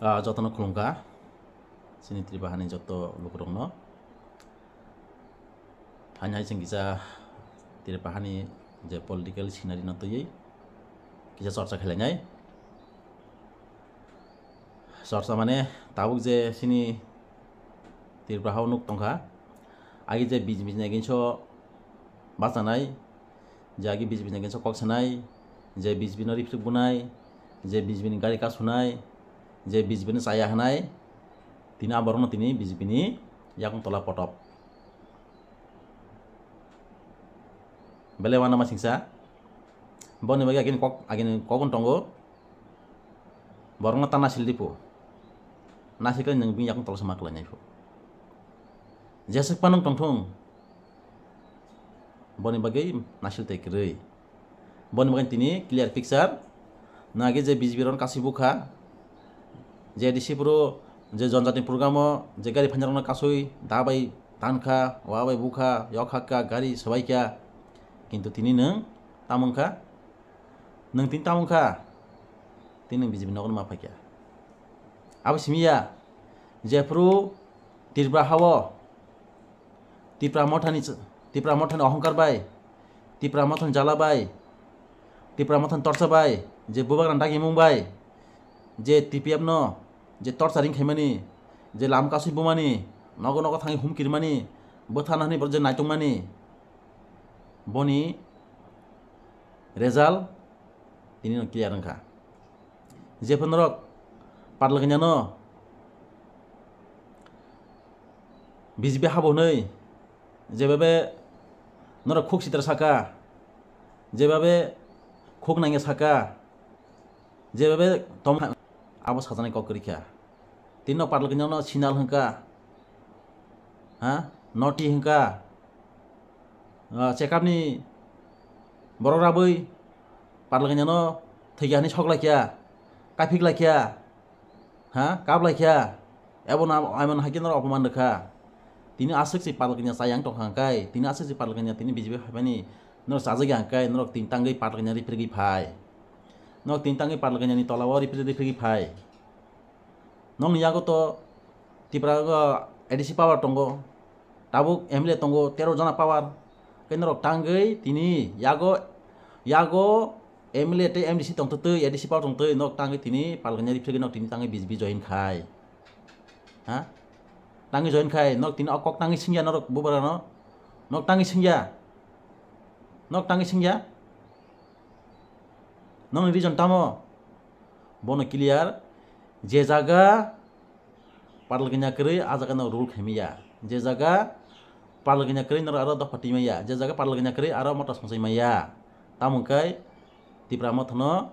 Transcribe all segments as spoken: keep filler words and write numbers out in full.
Ah, jotono khulumkha, chini Tripura hani joto lukurokno. Haini hai chwng kisa Tripura hani je political scenery no twiwi kisa chorcha khlainai. Chorcha mane tabuk je chini Tripura hao nuk tongkha, agi je B J P ni against o bachanai, je agi B J P ni against o kok sanai, je B J P no rifrik bunai, je B J P ni gari kasunai, je B J P no chaya hanai, tini aborokno tini B J P ni yakung tola potop. Belai wanama singsa, boni bagwi agini kok, agini kok wng tongo, borokno ta nasil dipu, nasil khe nwng bini yakung tola sama kwlainai phu. Jeswk panung tongthung, boni bagwi nasil tei kwrwi. Boni bagwi tini clear picture. Nagi je B J P rok kasui bukha, je A D C pro je jonjatni program o je gari phanjarokno kasui da bai tankha, wa bai bukha, yok hakka, gari swbaikha. Kintu tini nwng tamungkha, nwng tini tamungkha, tini nwng B J P nogo ma phaikha. Abo simi ya, jephru Tripura hao Tipra Mothani, Tipra Mothani ohongkar bai, Tipra Mothani jala bai, Tipra Mothani torsa bai, je bubagrang dagimung bai, je T P F no je torsa ring khaimani, je lam kasui bumani, nogo nogo thangwi humkirmani, bwtharnani borok je naitongmani, boni result tini no clear wngkha. Jephru norok Patalkanya no B J P habo hwnwi, jebabe norok khuk sitra saka, jebabe khuk nangya saka, jebabe tom abo sajaknai kok kwrwi kha. Tini no Patalkanya no sinal hwnkha, ha, noti hwnkha, ah, chekapni borok rabwi Patalkanya no thwikya hwnwi sok laikya, kaphik laikya, ha, kap laikya, ebo no amo hai khe norok opoman rwkha. Tini aswk se Patalkanya chayang tongkha hwnkhe, tini aswk se Patalkanya tini B J P phaimani norok chajakya hwnkhe, norok tini tangwi Patalkanya riphrigwi phai, norok tini tangwi Patalkanya ni tola o riphrigwi phai. Nokni yago to Tripura o A D C power tongo, tabuk M L A tongo tero jona power. Khe norok tangwi tini yago, yago M L A tei M D C tongtwtwi, A D C power tongtwi, norok tangwi tini Patalkanya riphrigwi norok tini tangwi B J P join khai. Ha? Tangwi join khai, norok tini o kok tangwi singya norok bubagrano. Norok tangwi singya. Norok tangwi singya. Nokni reason tamo? Bono clear, je jaga Patalkanya kwrwi, a jaga no rule khaimaya. Je jaga Patalkanya kwrwi norok aro dopha twi maya. Je jaga Patalkanya kwrwi aro mota songchai maya. Tamo hwnkhe Tipra Mothano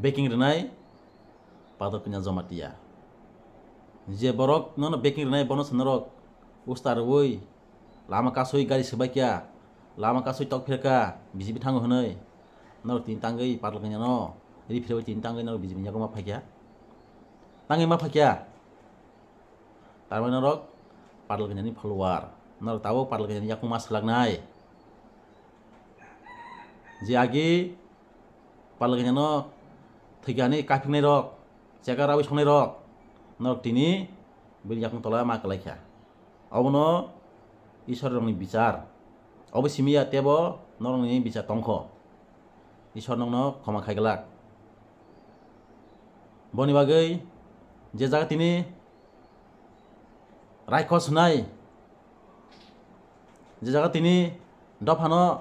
backing rwnai Patalkanya Jamatia. Je borok nono backing rwnai bono se norok usta rwui, lama kasui gari swbaikya, lama kasui tok phirkha, B J P thango hwnwi. Norok tini tangwi Patalkanya no riphraiwi tini tangwi norok B J P ni yago ma phaikya. Tangwi ma phaikya. Tarmani norok Patalkanya ni follower. Norok tabuk Patalkanya ni yakung ma swlaknai. Je agi Patalkanya no thwikani kaphiknai rok, chekar rawi songnai rok, norok tini bini yakung tola ma kwlaikha. Obono Isor rokni bichar. Obo simi ya tebo norokni bichar tongkho. Isor nokno khoma khai glak. Boni bagwi je jaga tini raikos hwnai, je jaga tini dophano,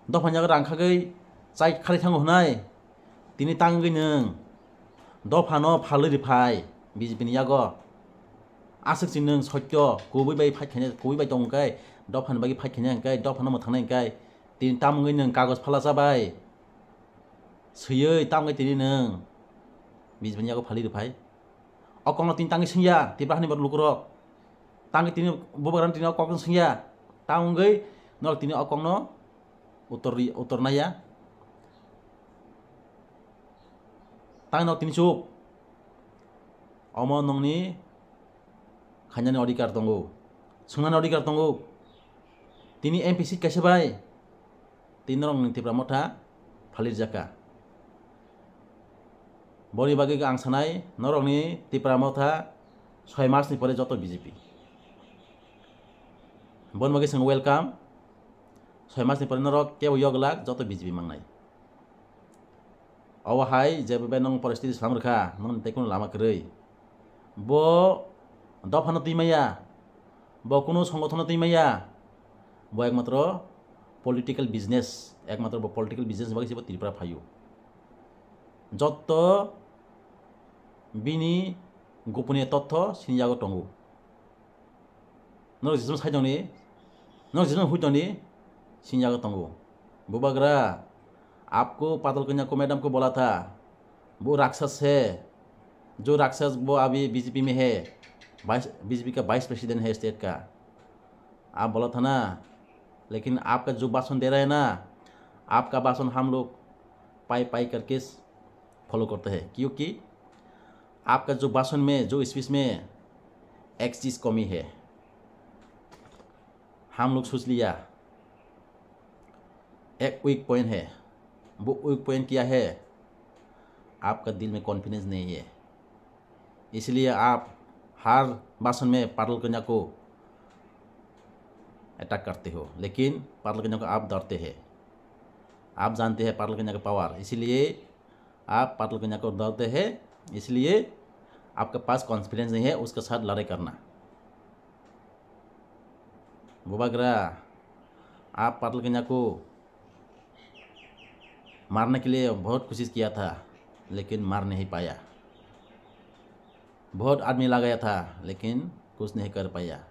dophani yago rang khagwi chai kharwi thango hwnai, tini tangwi nwng dophano phalwi rwphai B J P ni yago. Aswk se nwng sotyo kubui bai fight khainai, kubui bai tong hwnkhe, dophani bagwi fight khainai hwnkhe, dophano mwthangnai hwnkhe, tini tamo wngwi nwng kagoj phala chabai swiwi tamo wngwi tini nwng B J P ni yago phalwi rwphai. O kokno tini tangwi swngya Tripura hani borok lukurok. Tangwi tini bubagrano tini o kokno swngya. Tamo wngwi norok tini o kokno uttor ri-, uttor naiya. Tangwi norok tini chup. Omo nongni khainani odhikar tongo. Swngnani odhikar tongo. Tini M P seat kaisa bai. Tini norokni Tipra Motha phalirjak kha. Boni bagwi ang sanai, norokni Tipra Motha soi masni pore joto B J P. Boni bagwi chwng welcome. Soi masni pore norok kebo yog glak, joto B J P mangnai. Obo hai je bai nong poristiti slam rwkha, nong tei kunu lama kwrwi. Bo dophano twi maya, bo kunu songothono twi maya, bo ekmatro political business, ekmatro bo political business bagwi se bo Tripura phaio. Jotto bini goponiyo totho sini yago tongo. Norok jesma saitongni, norok jesma huitongni sini yago tongo. Bubagra, आपको पातल कन्या को मैडम को बोला था, वो राक्षस है, जो राक्षस वो अभी बीजेपी में है, वाइस, बीजेपी का वाइस प्रेसिडेंट है स्टेट का। आप बोला था ना, लेकिन आपका जो भाषण दे रहा है ना, आपका भाषण हम लोग पाई पाई करके फॉलो करते हैं, क्योंकि आपका जो भाषण में, जो स्पीच में एक चीज़ कमी है, हम लोग सोच लिया, एक वीक पॉइंट है। वो वीक पॉइंट क्या है? आपका दिल में कॉन्फिडेंस नहीं है, इसलिए आप हर भाषण में पाटल कन्या को अटैक करते हो, लेकिन पाटल कन्या को आप डरते हैं। आप जानते हैं पाटल कन्या का पावर, इसीलिए आप पाटल कन्या को डरते हैं, इसलिए आपके पास कॉन्फिडेंस नहीं है उसके साथ लड़ाई करना। बुबाग्रा, आप पाटल कन्या को मारने के लिए बहुत कोशिश किया था, लेकिन मार नहीं पाया। बहुत आदमी लगाया था, लेकिन कुछ नहीं कर पाया।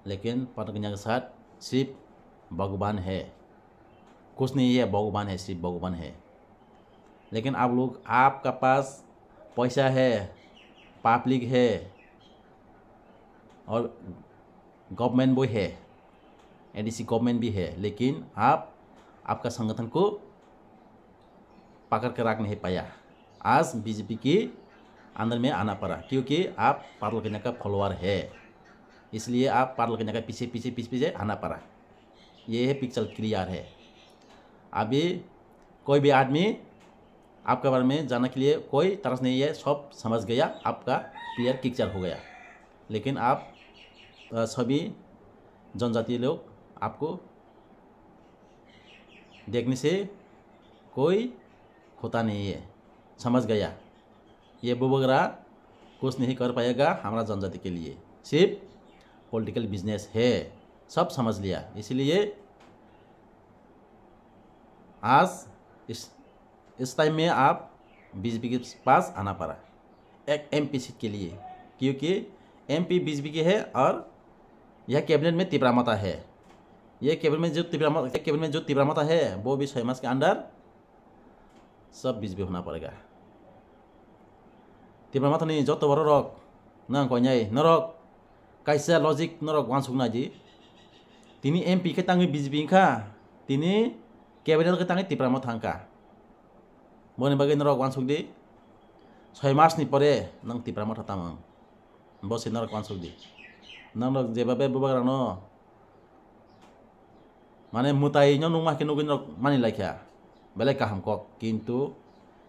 लेकिन पाटल कन्या के साथ सिर्फ भगवान है, कुछ नहीं है, भगवान है, सिर्फ भगवान है। लेकिन आप लोग, आपका पास पैसा है, पब्लिक है और गवर्नमेंट भी है, एडीसी गवर्नमेंट भी है, लेकिन आप, आपका संगठन को पकड़ के रख नहीं पाया। आज बीजेपी के अंदर में आना पड़ा, क्योंकि आप पाटल कन्या का फॉलोअर है, इसलिए आप पाटल कन्या का पीछे, पीछे, पीछे, पीछे आना पड़ा। ये है, पिक्चर क्लियर है। अभी कोई भी आदमी आपके बारे में जानने के लिए कोई तरस नहीं है, सब समझ गया, आपका क्लियर पिक्चर हो गया। लेकिन आप, अ, सभी जनजातीय लोग, आपको देखने से कोई होता नहीं है, समझ गया। ये बुबगरा कुछ नहीं कर पाएगा हमारा जनजाति के लिए, सिर्फ पॉलिटिकल बिजनेस है, सब समझ लिया। इसीलिए आज इस, इस टाइम में आप बीजेपी के पास आना पड़ा एक एमपी सीट के लिए, क्योंकि एमपी बीजेपी की है और यह कैबिनेट में तिपरा मता है। ये कैबिनेट में जो तिपरा मता, कैबिनेट में जो तिपरा मता है, वो भी छह मास के अंदर सब बीजेपी होना पड़ेगा। Tipra Mothani joto borok rok nang koinai norok kaisa logic norok wansuk nai di. Tini M P khe tangwi B J P wngkha, tini cabinet khe tangwi Tipra Motha wngkha. Boni bagwi norok wansuk di, soi mas ni pore nwng Tipra Motha tamo wng. Bo se norok wansuk di. Norok jebabe bubagrano mane mwtai no nukma khe nugwi norok mani laikha, belai kaham kok, kintu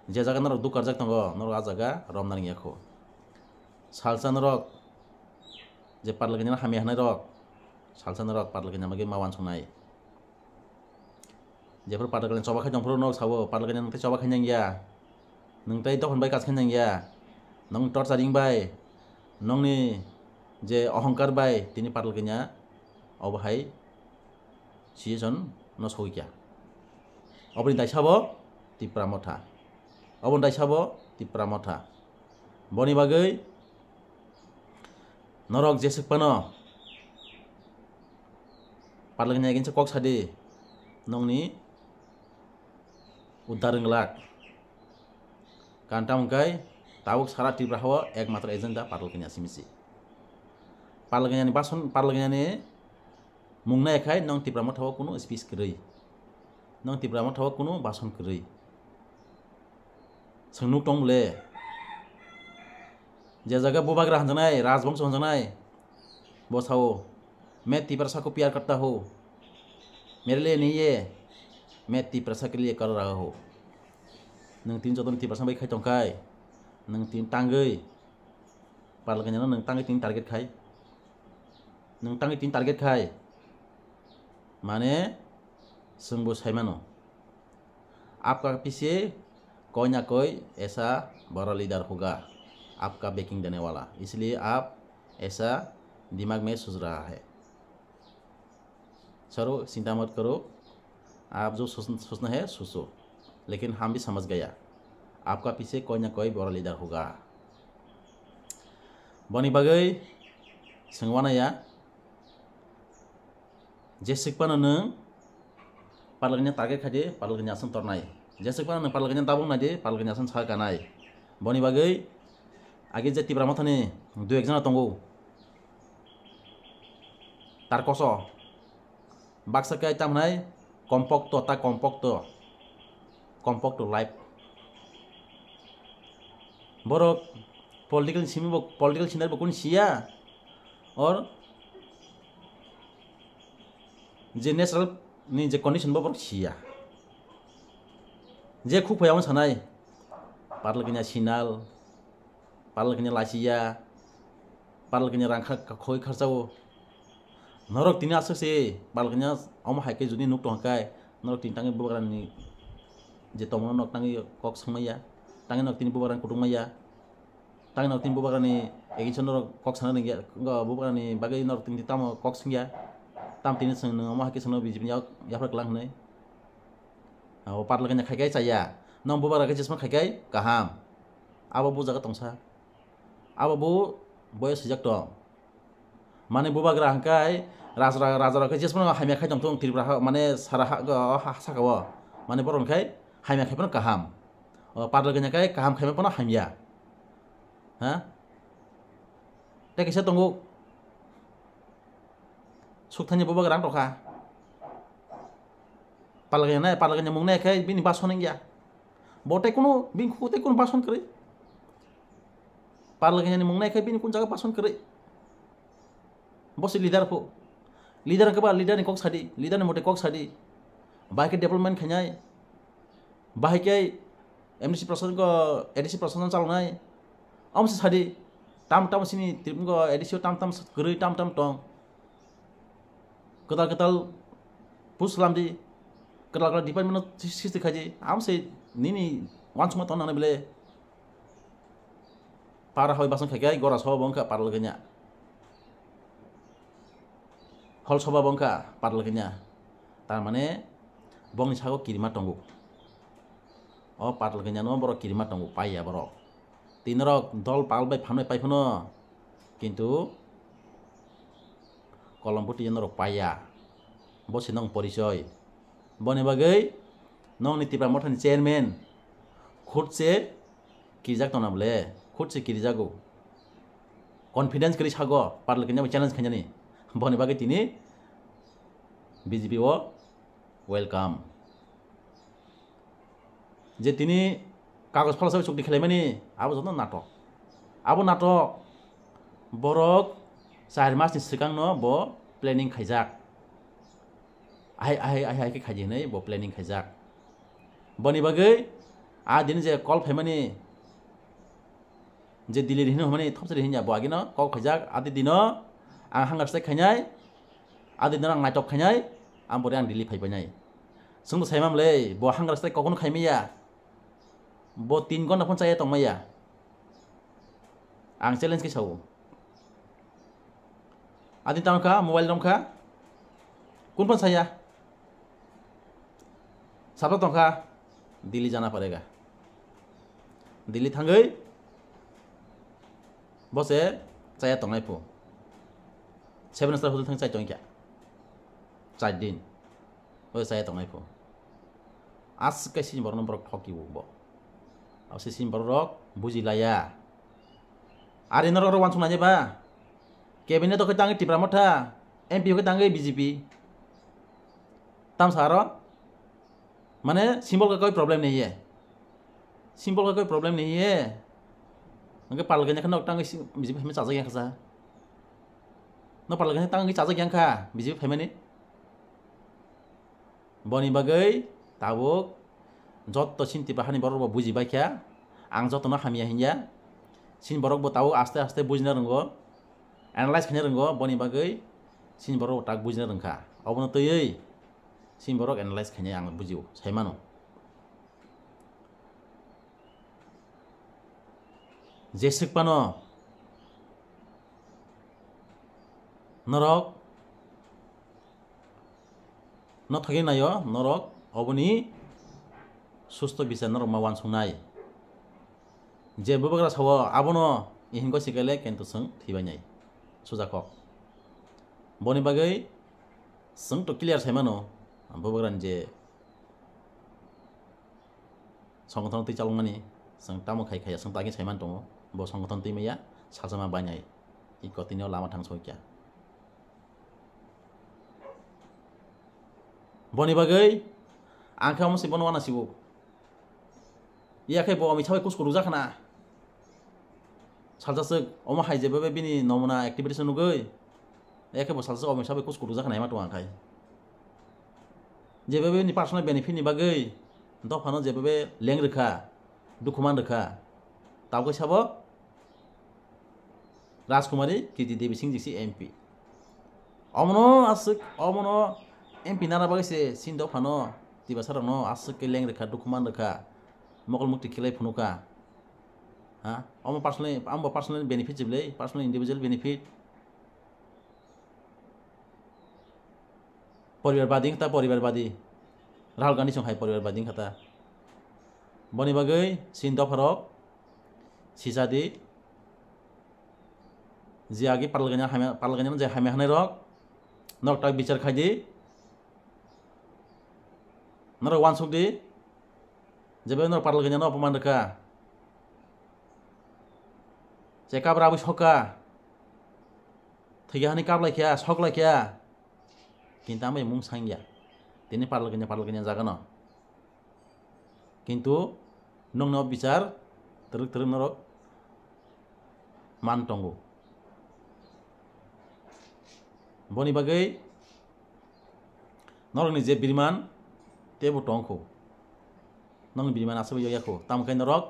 je jaga norok duk karjak tongo, norok a jaga romna nangya kho. Salsa norok je parlokni hamya hwnai rok, salsa norok parlokni bagwi ma wansuknai. Jephuru parlokni choba khai tongphuru norok sao, parlokni nwng tei choba khai nangya. Nwng tei dophani bai kacha khe nangya, nwng torturing bai, nwngni je ohongkar bai tini patal kanya, obo hai situation no sogwi kya. Oboni daisa bo Tipra Motha, oboni daisa bo Tipra Motha. Boni bagwi norok jeswk phano patal kanya kinsa kok sadi, nwngni uddar wng glak. Karon tamo hwn khe tabuk sara Tripura hao ekmatro agenda patal kanya simi se. Patal kanya ni bason, patal kanya ni mung nai khai nwng Tipra Motha o kunu speech kwrwi. Nwng Tipra Motha o kunu bason kwrwi. Chwng nuk tong le. Je jaga bubagra hwnjaknai, rajbongso hwnjaknai, bo sao, "मैं तिपरसा को प्यार करता हूँ, मेरे लिए नहीं है, मैं तिपरसा के लिए कर रहा हूँ।" Nwng tini jotono Tiprasa bai khai tongkhai, Nwng tin tangwi, Parlokanya no nwng tangwi tin target khai. Nwng tangwi tin target khai. Mane, chwngbo saimano. आपका पीछे कोई ना कोई ऐसा बड़ा लीडर होगा, आपका बैकिंग देने वाला, इसलिए आप ऐसा दिमाग में सोच रहा है। छोड़ो, चिंता मत करो, आप जो सोच, सोचना है सोचो, लेकिन हम भी समझ गया, आपका पीछे कोई ना कोई बड़ा लीडर होगा। Boni bagwi swng wanaya, jeswk phano nwng Parlokanya target khai di, Parlokanya aswk tornai. Jeswk phano nwng Parlokanya tabuk nai di, Parlokanya aswk sa kanai. Boni bagwi age je Tipra Mothani dui ekjona tongo, tar koso baksa khe tam hwnai kompokto, ta kompokto, kompokto life. Borok political simi bo, political sinari bo kunu siya, or je natural ni je condition bo borok siya. Je khuk phai ang sanai, Parlokanya sinal, Parlokanya lasiya, Parlokanya rang kha, khoi kharchao. Norok tini aswk se Parlokanya omo hai khe jodi nuk tong khe, norok tini tangwi bubagrani je tongmano nok tangwi kok swngmaya, tangwi nok tini bubagrani kutung maya, tangwi nok tini bubagrani against norok kok sana nangya, bubagrani bagwi norok tini tamo kok swngya, tam tini swng nwng omo hai khe swngno B J P ni yak-, yaphar kwlang hwnwi. Abo Parlokanya khai khai chaya, nong bubagra khe jesma khai khai kaham, abo bujaga tongsa, abo bo boyos swijak tong. Mane bubagra hwnkhe raja, raja rok khe jesmano hamya khai tongthung Tripura ha, mane sara ha, o ha, saka o. Mane borok hwnkhe hamya khai phano kaham. O Parlokanya khe kaham khai phano hamya. Ha? Tei kisa tongo. Sukthani bubagra ang tokha. Parlokanya nai, Parlokanya mung nai khe bini bason wngya. Bo tei kunu, bini khuku tei kunu bason kwrwi. Parlokanya ni mung nai khe bini kun jaga bason kwrwi. Bo se leader phu. Leader hwnkhe ba leader ni kok sadi, leader ni mote kok sadi. Bahai khe development khainai. Bahai khe M D C prashason ko, A D C prashason chalonai. Amo se sadi. Tam tam sini trip ko A D C o tam tam kwrwi tam tam tong. Kwtal kwtal push lamdi, kwtal kwtal department no sisti khaidi, amo se nini wansukma tong nang bele. Para hoi basong khai kai gora sobo wngkha Parlokanya. Hol soba wngkha Parlokanya. Tar mane bongni sago kirima tongo. O Parlokanya no borok kirima tongo, paiya borok. Tini norok dol pal bai phanai pai phano, kintu kolom bwtwi norok paiya. Bo se nong porichoi. Boni bagwi nongni Tipra Mothani chairman khutse kirijak tongna bole, khutse kirijago. Confidence kwrwi sago, Parlokanya bo challenge khainani. Boni bagwi tini B J P o welcome. Je tini kagoj phalsa chukti khwlaimani, abo joto natok. Abo natok, borok char mas ni swkang no bo planning khaijak. Ahai, ahai, ahai, ahai khe khaidi hinwi bo planning khaijak. Boni bagwi a dini je call phaimani, je Delhi ri hino hwnmani thopsa ri hinya bo agino kok khaijak, adi dino ang hunger strike khainai, adi dino ang naitok khainai, ang bori ang Delhi phai painai. Chwngno saimamle bo hunger strike kokno khaimaya, bo tin ghonta phone chaya tongmaya. Ang challenge khe sao. Adi tamo kha, mobile rom kha. Kun phone saya? Sabta tongkha, Delhi jana parega. Delhi thangwi bose chaya tongnai phu. Seven star hotel thang chai tongkha. Char din. Bose chaya tongnai phu. Aswk khe sini borokno borok thoki bo. Abo se sini borok rok buji laya. Ari norok rok wansuk nai ba. Cabinet o khe tangwi Tipra Motha, M P o khe tangwi B J P. Tamsa aro mane symbol ka koi problem nei ye. Symbol ka koi problem nei ye. Hwnkhe Parlokanya khe nok tangwi si-, B J P phaima chajak ya kha sa. No Parlokanya tangwi chajak ya kha B J P phaimani. Boni bagwi tabuk jotto sini Tipra hani borok bo buji bai kha, ang jotono hamya hinya, Chini borok bo tabuk aste aste bujina rwngo, analyze khaina rwngo, boni bagwi chini borok bo tak bujina rwngkha. Obono twiwi chini borok analyze khainai ang bujio, saimano. Jeswk phano norok no thagwi naio, norok oboni susto bichar norok ma uansuknai. Je bubagra sao abono ihingo sikele kintu chwng thwibainai. Sujakok. Boni bagwi chwng to clear saimano, bubagrani je songgothon twi chalokmani, chwng tamo khai khaiya, chwng tagwi saiman tongo, bo songgothon twi maya, salsa ma bainai, iko tini o lama thang soi kya. Boni bagwi ang khe omo se bono wana sibo. Iya khe bo omi sabai kus kuruk jakhana. Salsa swk omo hai jeba bini nomuna activity se nugwi. Iya khe bo salsa swk omi sabai kus kuruk jakhana ema tongo ang khai. Jeba bini personal benefit ni bagwi dophano jeba be leng rwkha, dukhu man rwkha. Tabuk sabo Rajkumari Kirti Devi Singh jisi M P. Omono aswk, omono M P nana bagwi se chini dophano Tiprasa rokno aswk khe leng rwkha, dukhu man rwkha, mokol mukti khlai phunukha. Ha? Omo personally, amo personal benefit jiblai, personal individual benefit. Poribar badi wngkha ta, poribar badi. Rahul Gandhi song hai poribar badi wngkha ta. Boni bagwi chini dopharok sisa di. Je agi paralganya hamya, paralganya je hamya hanai rok. Norok tak bichar khai di. Norok uansuk di. Jebe norok paralganya no apaman rwkha. Chekap rabwi sokha. Thwikha hani kap laikha, sok laikha. Kintu ambai mung sangya. Tini paralganya, paralganya jaga no. Kintu nokno bichar twrwk twrwk norok man tongo. Boni bagwi norokni je biriman tebo tongkho. Nokni biriman aswk yokya kho. Tamo khe norok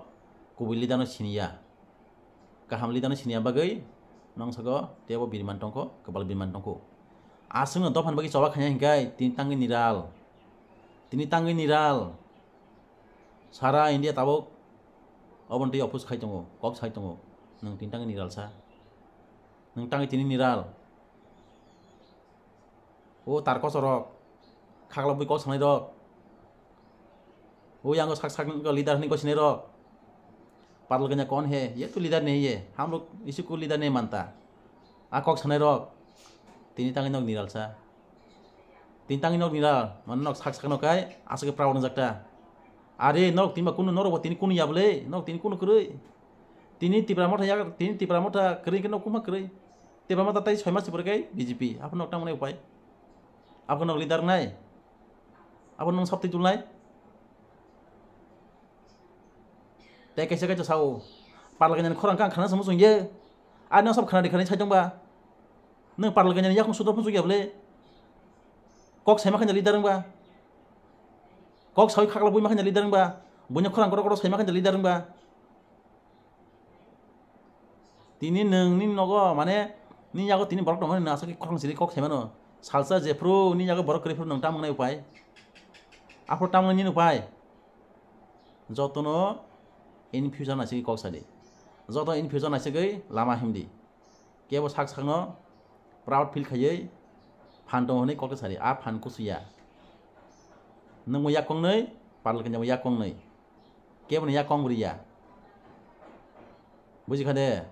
kubui leader no siniya. Kaham leader no siniya bagwi nong sago tebo biriman tongkho, kwbal biriman tongkho. Aswkno dophani bagwi choba khaina hinkhai tini tangwi niral. Tini tangwi niral. Sara India tabuk oboni twi oppose khai tongo, kok sai tongo. Nwng tini tangwi niral sa. Nwng tangwi tini niral. O tar kosorok, khaklabwi kok sanai rok. O yango sak sak leader hinwi gosinai rok. Paralganya kon he, ye tu leader nahi ye, hum log isi ko leader nahi manta. A kok sanai rok. Tini tangwi nok niral sa. Tini tangwi nok niral, mane nok sak sak nok kai, aswk proud wngjak ta. Are nok tini ba kunu norok bo tini kunu ya bole, nok tini kunu kwrwi. Tini Tipra Motha yak, tini Tipra Motha kwrwi khe nok kuma kwrwi. Tipra Motha tai soi mas pore kai B J P, aphano nok tangmani upai. Aphano nok leader nai. Aphano nok sabti tulnai. Tei kaisa kaisa sao, paralganya ni khorang kang khana samu sung ye. Ani sab khana di khana sai tong ba. Nang paralganya ni yakung sudra phunsu ya bole. Kok sai ma khanya leader wng ba. Kok sai khakla bui ma khanya leader wng ba. Bunya khorang koro koro sai ma khanya leader wng ba. Tini nwng nini nogo, mane, nini yago tini borok tongo, nwng aswk khe khorang siri kok saimano. Salsa jephru nini yago borok kwrwi phru nwng tamung nai upai. Aphuru tamung nini upai. Jotono in future naisingwi kok sadi. Joto in future naisingwi lama himdi. Kebo sak sakno proud feel khaiwi phan tongo hwnwi kok sadi. A phan kusuya. Nwngbo yak kongnwi, parlokanya bo yak kongnwi. Keboni yak kong bwrwi ya. Buji kha de?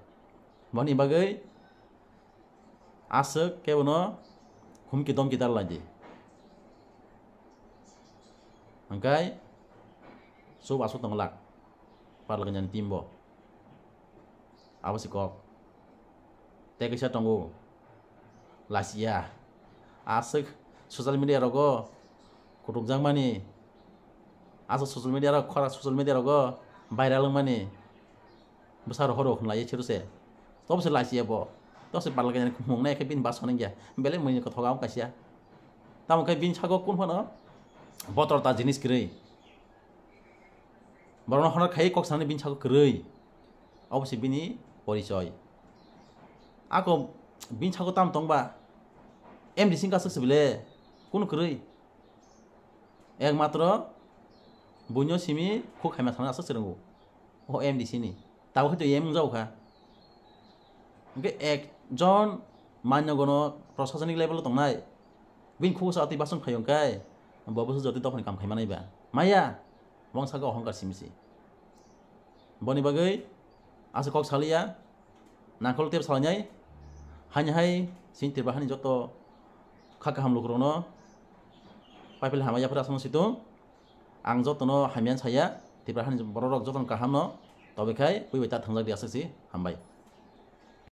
Boni bagwi aswk kebono humki domki dar lai di. Hwnkhe chup aswk tong lak parlokanyani team bo. Abo se kok. Tei kaisa tongo. Lasiya. Aswk social media rogo kutukjakmani. Aswk social media rok, khora social media rogo viral wngmani. Bwsa rohor rok hwnlaiwi chwrwse. Tobo se lasiya bo. Tobo se parlokanyani khumung nai khe bini bas hwnwi ya. Belai mui kothoga wng kaisa. Tamo khe bini sago kun phano botorta jinis kwrwi. Borokno honor khai kok sanani bini sago kwrwi. Obo se bini porichoi. Ako bini sako tam tongba M D C wngkha aswk se bile, kunu kwrwi. Ekmatro buino simi khuk khaima thangna aswk se rwngo. O M D C ni. Tabuk khe to M wngjago kha. Hwnkhe ekjon manyogono prosasonik level o tongnai. Bini khuk sa atwi basong phaio hwnkhe bo bwswk jotoi dophani kam khai manai ba. Maya, bong saka ohongkar simi se. Boni bagwi aswk kok saliya, nangkol tep salainai, haini hai sini Tripura hani joto kha kaham lukurokno paipili hamya yaphar aswkno situng. Ang jotono hamya saya, Tripura hani bororok jotono kahamno, tobe khai buibai ta thangjak di aswk si, hambai.